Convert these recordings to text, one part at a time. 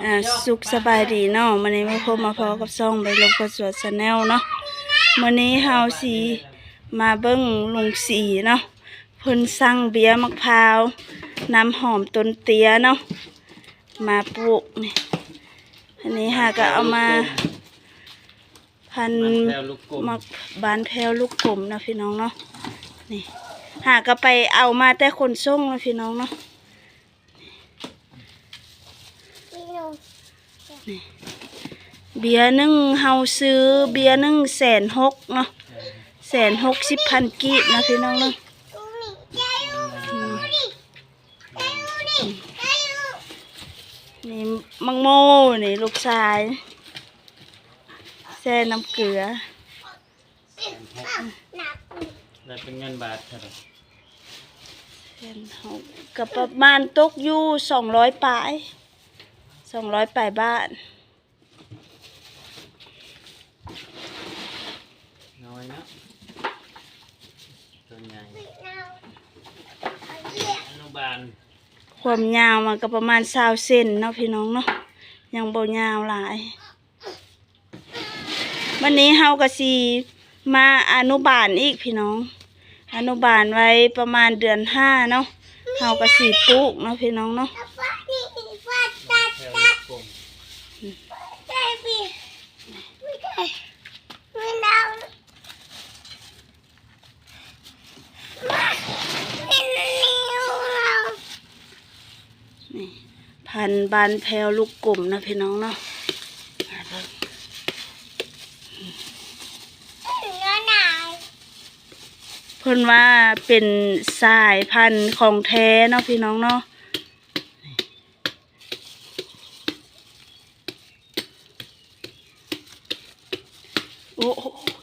ອ່າ ສຸກສະບາຍດີເນາະ, ມື້ນີ້ມາພົບມາພໍ້ກັບຊ່ອງໃບລົມຄົນສວນ Channel ເນາະ. ມື້ນີ້ເຮົາຊິມາເບິ່ງລຸງສີເນາະ, ເພິ່ນສັ່ງເບ້ຍໝາກພ້າວ ນ້ຳຫອມຕົ້ນເຕ້ຍເນາະ ມາປູກນີ້. ອັນນີ້ຫາກໍເອົາມາ ພັນໝາກບານແພ້ວລູກກົມເນາະພີ່ນ້ອງເນາະ. ນີ້ຫາກໍໄປເອົາມາແຕ່ຂົນສົ່ງເນາະພີ່ນ້ອງເນາະ. ນີ້ ເບ້ຍໜຶ່ງ ເຮົາຊື້ເບ້ຍໜຶ່ງແສນຫົກເນາະ, ແສນຫົກສິບພັນກີບເນາະພີ່ນ້ອງເນາະ. ນີ້ໝາກໂມ ນີ້ລູກຊາຍ ແຊ່ນ້ຳເກືອ. ແລ້ວເປັນເງິນບາດເທົ່າໃດ? ແສນຫົກ ກໍປະມານຕົກຢູ່ສອງຮ້ອຍປາຍ ສອງຮ້ອຍປາຍບາດ. ນ້ອຍເນາະ ຕົວໃຫຍ່ ອະນຸບານ. ຄວາມຍາວມັນກໍປະມານຊາວເຊັນເນາະພີ່ນ້ອງເນາະ, ຍັງບໍ່ຍາວຫຼາຍ. ບັດນີ້ເຮົາກໍຊິມາອະນຸບານອີກພີ່ນ້ອງ, ອະນຸບານໄວ້ປະມານເດືອນຫ້າເນາະ, ເຮົາກໍຊິປູກເນາະພີ່ນ້ອງເນາະ. ນີ້ ພັນບານແພ້ວລູກກົມເນາະພີ່ນ້ອງເນາະ. ເພິ່ນວ່າເປັນສາຍພັນຂອງແທ້ເນາະພີ່ນ້ອງເນາະ. ໂອ້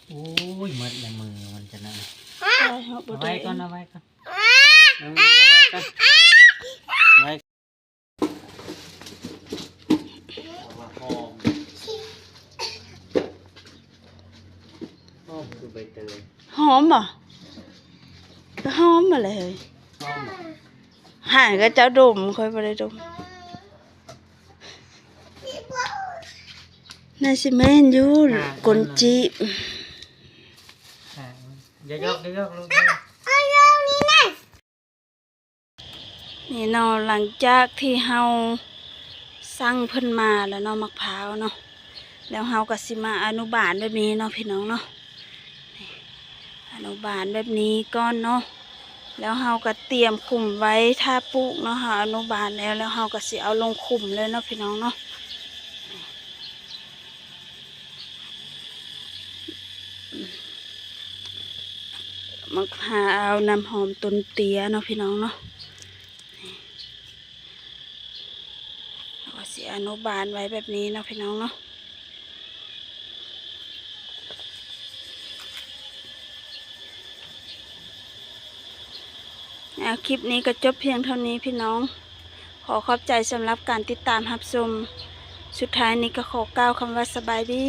ໂອ້ຍ ໝົດແລ້ວມືມັນຈະນັ້ນ. ເອົາໄວ້ກ່ອນ ເອົາໄວ້ກ່ອນ ເອົາໄວ້ກ່ອນ ເອົາໄວ້. ຫອມ ຫອມຄືໃບເຕີຍ. ຫອມບໍ່? ກໍຫອມຫັ້ນແຫຼະເຮີ້ຍ. ຫອມບໍ່? ຫາກະເຈົ້າດົມ, ຂ້ອຍບໍ່ໄດ້ດົມ. ໜ້າຊິແມ່ນຢູ່ ກົ້ນຈີບ. ຢ່າຢອກ ຢ່າຢອກລູກ. ນີ້ເນາະ, ຫຼັງຈາກທີ່ເຮົາສັ່ງເພິ່ນມາແລ້ວເນາະ ໝາກພ້າວເນາະ, ແລ້ວເຮົາກໍຊິມາອະນຸບານແບບນີ້ເນາະພີ່ນ້ອງເນາະ. ອະນຸບານແບບນີ້ກ່ອນເນາະ, ແລ້ວເຮົາກໍຕຽມຂຸມໄວ້ຖ້າປູກເນາະ. ເຮົາອະນຸບານແລ້ວ ແລ້ວເຮົາກໍຊິເອົາລົງຂຸມເລີຍເນາະພີ່ນ້ອງເນາະ. ມາຫາເອົານ້ຳຫອມຕົ້ນເຕ້ຍເນາະພີ່ນ້ອງເນາະ. ເຮົາກໍຊິອະນຸບານໄວ້ແບບນີ້ເນາະພີ່ນ້ອງເນາະ. ອ່າ ຄລິບນີ້ກໍຈົບພຽງເທົ່ານີ້ພີ່ນ້ອງ. ຂໍຂອບໃຈສຳລັບການຕິດຕາມຮັບຊົມ. ສຸດທ້າຍນີ້ກໍຂໍກ່າວຄຳວ່າສະບາຍດີ.